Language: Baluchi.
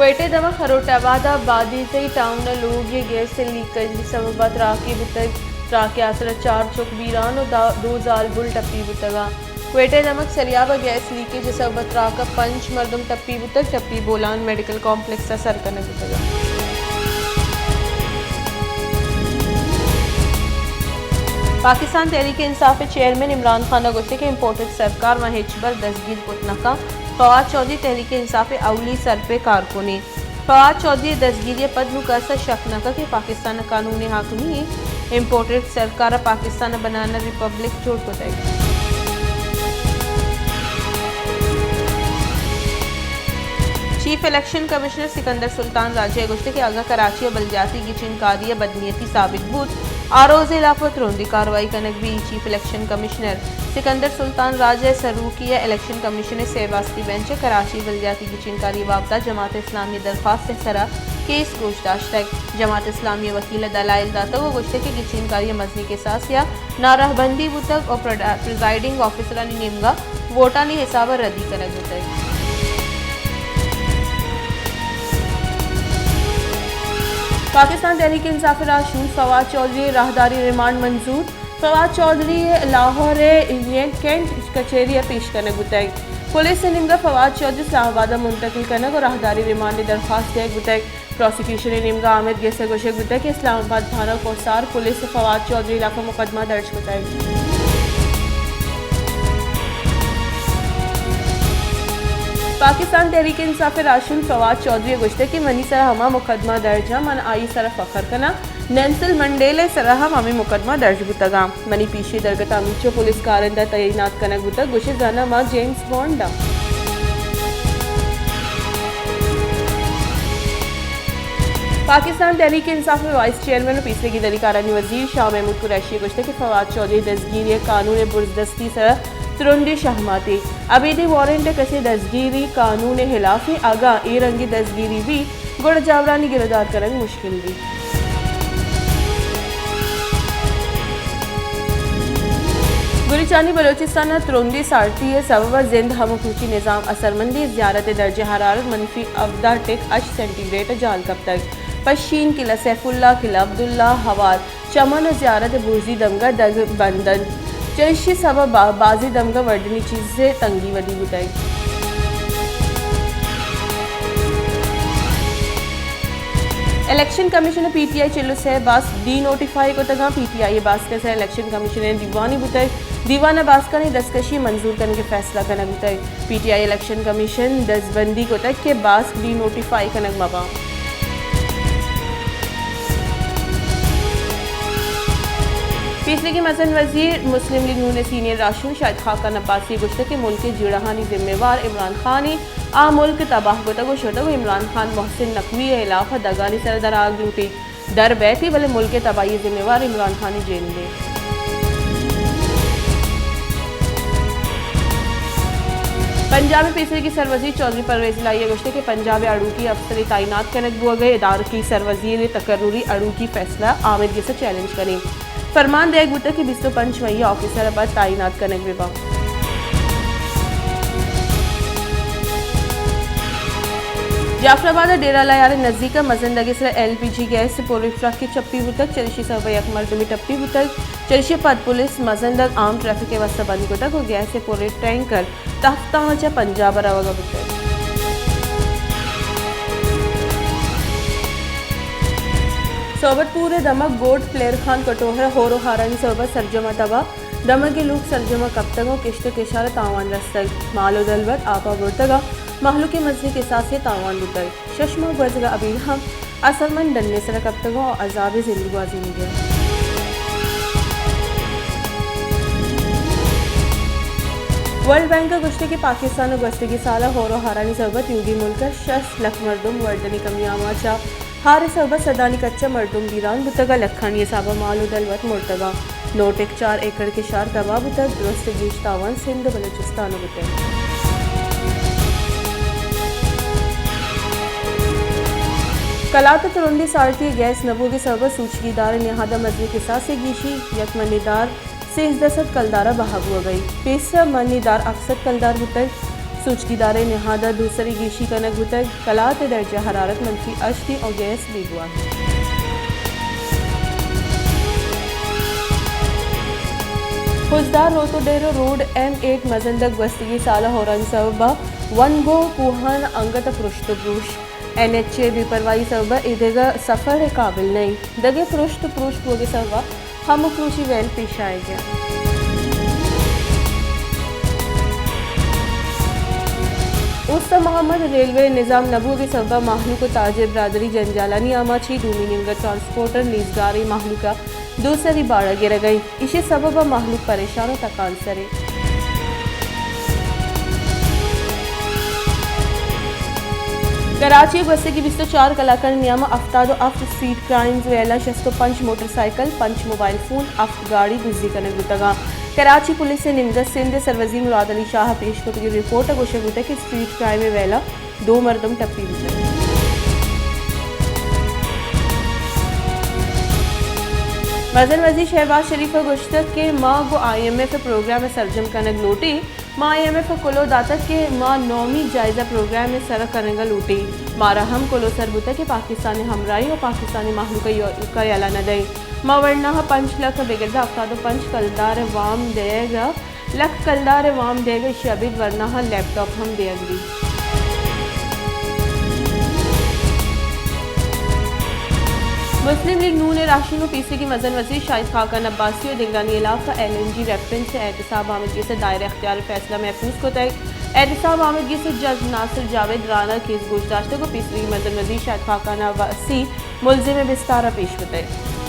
کوئٹہ ءِ دمگ خروٹ آباد ءَ بادینزئی ٹاؤن ءَ لوگے ءَ گیس ءِ لیکیج ءِ سبب ءَ تراکے بوتگ۔ تراک ءِ آسر ءَ چار چک بیران ءُ دا-، دو زالبول ٹپی بوتگ اَنت۔ کوئٹہ ءِ دمگ سریاب ءَ گیس لیکیج ءِ سبب ءَ تراک ءَ پنچ مردم ٹپی بوتگ، ٹپی بولان میڈیکل کمپلیکس ءَ سر کنگ بوتگ اَنت۔ پاکستان تحریک انصاف ءِ چیئرمین عمران خان ءَ گوشتگ کہ امپورٹڈ سرکار ما ہچبر دزگیر کت نہ کنت۔ فواد چوہدری تحریک انصاف ءِ اولی سرپد کارکنے۔ فواد چوہدری ءِ دزگیری ءَ پد نوں کس ءَ شک نہ کنت کہ پاکستان ءَ قانون ءِ حاکمی اِنت۔ امپورٹڈ سرکار ءَ پاکستان ءَ بنانا ریپبلک جوڑ کتگ۔ چیف الیکشن کمشنر سکندر سلطان راجہ ءَ گوشتگ کہ اگاں کراچی ءَ بلجاتی گچین کاری ءَ بدنیتی ثابت بوت، آ روز ءِ ہلاپ ءَ ترندیں کاروائی کنگ بیت۔ چیف الیکشن کمشنر سکندر سلطان راجہ ءِ سروکی ءَ الیکشن کمیشن ءِ سہ باسکی بینچ ءَ کراچی ءِ بلجاتی گچین کاری ءِ بابت ءَ جماعت اسلامی ءِ درخواست ءِ سرا کیس گوش داشتگ۔ جماعت اسلامی ءِ وکیل ءَ دلائل داتگ ءُ گوشتگ کہ گچین کاری ءَ مزنیں کساسے ءَ ناراہبندی بوتگ ءُ پرڈا-، پریزائیڈنگ آفیسرانی نیمگ ءَ ووٹانی حساب ءَ ردی کنگ بوتگ۔ پاکستان تحریک انصاف ءِ راہشون فواد چوہدری ءِ راہداری ریمانڈ منظور۔ فواد چوہدری ءَ لاہور ءِ یونین کینٹ کچہری ءَ پیش کنگ بوتگ۔ پولیس ءِ نیمگ ءَ فواد چوہدری اسلام آباد ءَ منتقل کنگ ءُ راہداری ریمانڈ ءِ درخواست دیگ بوتگ۔ پراسیکیوشن ءِ نیمگ ءَ آمید گس ءَ گوشگ بوتگ کہ اسلام آباد تھانہ کوسار پولیس ءَ فواد چوہدری ءِ ہلاپ ءَ مقدمہ درج کتگ۔ پاکستان تحریک انصاف ءِ راہشون فواد چوہدری ءَ گوشتگ کہ منی سرا ہما مقدمہ درج اِنت، من آئی ءِ سرا فخر کناں۔ نیلسن منڈیلا ءِ سرا ہم ہمے مقدمہ درج بوتگ اَنت۔ منی پیشی درگت ءَ ہمینچو پولیس کارندہ تعینات کنگ بوتگ، گوشے زاناں ما جیمز بانڈ آں۔ پاکستان تحریک انصاف ءِ وائس چیئرمین ءُ پیسریگیں دلیکارانی وزیر شاہ محمود قریشی ءَ گوشتگ کہ فواد چوہدری ءِ دزگیری ءَ قانون ءِ برزدستی ءِ سرا ترندیں شہماتے۔ ابیدیں وارنٹ ءِ کسے دزگیری قانون ءِ ہلاف اِنت، اگاں اے رنگیں دزگیری بیت، گڑا جاورانی گرودار کنگ مشکل بیت۔ گریچانی بلوچستان ءَ ترندیں سارتی ءِ سبب ءَ زند ہمک روچی نظام اثرمندیں، زیارت ءِ درجہ حرارت منفی ہبدہ ٹک ہشت سینٹی گریڈ ءَ جال کپتگ۔ پشین، قلعہ سیف اللہ، قلعہ عبداللہ، ہوار چمن ءُ زیارت ءِ برزی دمگ ءَ دگ بند اَنت۔ چریشی ءِ سبب ءَ بازیں دمگ ءَ وردنی چیز ءِ تنگی ودی بوتگ۔ الیکشن کمیشن ءَ پی ٹی آئی ءِ چل ءُ سئے باسک ڈی نوٹیفائی کتگ اَنت۔ پی ٹی آئی ءِ باسک ءِ سرا الیکشن کمیشن ءَ دیوانے بوتگ۔ دیوان ءَ باسکانی دزکشی ءِ منظور کنگ ءِ فیصلہ کنگ بوتگ۔ پی ٹی آئی ءِ الیکشن کمیشن ءَ دزبندی کتگ کہ باسک ڈی نوٹیفائی کنگ مہ باں۔ پیسریگیں مزن وزیر مسلم لیگ نون ءِ سینئر راہشون شاہد خاقان عباسی ءَ گوشتگ کہ ملک ءِ جیڑہانی ذمہ وار عمران خان اِنت، آ ملک تباہ کتگ ءُ شتگ ءُ عمران خان محسن نقوی ءِ ہلاپ ءَ دگانی سرا در آہگ لوٹیت۔ در بیت، بلے ملک ءِ تباہی ءِ ذمہ وار عمران خان ءِ جند اِنت۔ پنجاب ءِ پیسریگیں سروزیر چوہدری پرویز الہی ءَ گوشتگ کہ پنجاب ءِ اڑوکی افسرے تعینات کنگ بوگ ءَ، ادارکی سروزیر ءِ تقرری اڑوکی فیصلہ آمید گس ءَ چیلنج کنیں۔ فرمان دیگ بوتگ کہ بیست ءُ پنچ مئی ءَ آفیسر ءَ پد تعینات کنگ بہ باں۔ جعفر آباد ءِ ڈیرہ لیار ءِ نزیک ءَ مزن دگے سرا ایل پی جی گیس ءِ پورے ٹرکے چپی بوتگ، چریشی سبب ءَ یک مردمے ٹپی بوتگ۔ چریشی ءَ پد پولیس مزن دگ عام ٹریفک ءِ واستہ بند کتگ ءُ گیس ءِ پورے ٹینکر تفتان ءَ چہ پنجاب ءَ روگ ءَ بوتگ۔ صحبت پور ءِ دمگ گوٹ پلیر خان کٹوہر ءَ ہور ءُ ہارانی سبب ءَ سرجم ءَ تباہ، دمگی لوگ سرجم ءَ کپتگ ءُ کشت ءُ کشار ءَ تاوان رستگ، مال ءُ دلوت آپ ءَ برتگ ءُ مہلوک ءِ مزنیں کساسے ءَ تاوان بوتگ۔ شش ماہ گوزگ ءَ ابید ہم اثرمند ڈن ءِ سرا کپتگ ءُ عذاب ءِ زند گوازینگ ءَ۔ ورلڈ بینک ءَ گوشتگ کہ پاکستان ءَ گوستگیں سال ءَ ہور ءُ ہارانی سبب ءَ تیوگیں ملک ءِ شست لکھ مردم وردنی کمی آماچ ءَ ہار ءِ سبب ءَ سدانی کچ ءَ مردم بیران بوتگ ءُ لکھانی حساب ءَ مال ءُ دلوت مرتگ ءُ نو ٹک چار ایکڑ کشار تباہ بوتگ۔ درست گیش تاوان سندھ ءُ بلوچستان ءَ بوتگ۔ کلات ءَ ترندیں سارتی ءُ گیس نہ بوگ ءِ سبب ءَ سوچگی دار ءِ نہاد ءَ مزنیں کساسے گیشی، یک منی دار سیزدہ سد کلدار ءَ بہا بوگ ءَ اِنت۔ پیسر ءَ منی دار ہپت سد کلدار بوتگ۔ سوچگی داریں نہاد ءَ دوسری گیشی کنگ بوتگ، کلات ءِ درجہ حرارت منفی ہشت ایں ءُ گیس بیگواہ ایں۔ خضدار روتو ڈیرو روڈ ایم ایٹ مزندگ گوستگی سال ءَ ہورانی سبب ءَ ونگو کوہان انگت ءَ پرشت ءُ پروش۔ این ایچ اے ءِ بے پرواہی سبب ءَ اے دگہ سفر ءِ قابل نہ ایں۔ دگہ پرشت ءُ پروش بوگ ءِ سبب ءَ ہم ءُ پروشی ویل پیش آیگ ءَ۔ اوست ءَ ماہمد ریلوے نظام نہ بوگ ءِ سبب ءَ مہلوک ءُ تاجر برادری جنجالانی آماچ ایں۔ دومی نیمگ ءَ ٹرانسپورٹر نیزگاریں مہلوک ءَ دوسری باڑہ گرگ ءَ ایں۔ ایشی ءِ سبب ءَ مہلوک پریشان ءُ تکانسر ایں۔ کراچی ءَ گوستگیں بیست ءُ چار کلاکانی نیام ءَ ہفتاد ءُ ہفت اسٹریٹ کرائمز ویل ءَ شست ءُ پنچ موٹر سائیکل، پنچ موبائل فون، ہفت گاڑی دزی کنگ بوتگ اَنت۔ کراچی پولیس ءِ نیمگ ءَ سندھ ءِ سروزیر مراد علی شاہ ءَ پیش کتگیں رپورٹ ءَ گوشگ بوتگ کہ اسٹریٹ کرائم ءِ ویل ءَ دو مردم ٹپی بوتگ۔ مزن وزیر شہباز شریف ءَ گوشتگ کہ ما گوں آئی ایم ایف ءِ پروگرام ءَ سرجم کنگ لوٹ ایں۔ ما آئی ایم ایف ءَ کلوہ داتگ کہ ما نومی جائزہ پروگرام ءِ سر ءَ کنگ ءَ لوٹ ایں۔ مارا ہم کلوہ سر بوتگ کہ پاکستان ءِ ہمراہی ءُ پاکستانی مہلوک ءَ یو-، کا یلہ نہ دئیں۔ ما ورناہا پنچ لکھ ءَ بگر داں ہفتاد ءُ پنچ کلدار ءِ وام دئیگ ءَ، لکھ کلدار ءِ وام دئیگ ءَ، ایشی ءَ ابید ورناہا لیپ ٹاپ ہم دئیگ بیت۔ مسلم لیگ نون ءِ راہشون ءُ پیسریگیں مزن وزیر شاہد خاقان عباسی ءَ دگرانی ہلاپ ءَ ایل این جی ریفرنس ءِ احتساب آمدگس ءِ دائرہ اختیار ءِ فیصلہ محفوظ کتگ۔ احتساب آمدگس ءِ جج ناصر جاوید رانا کیس گوش داشتگ ءُ پیسریگیں مزن وزیر شاہد خاقان عباسی ملزم ءِ بستار ءَ پیش بوتگ۔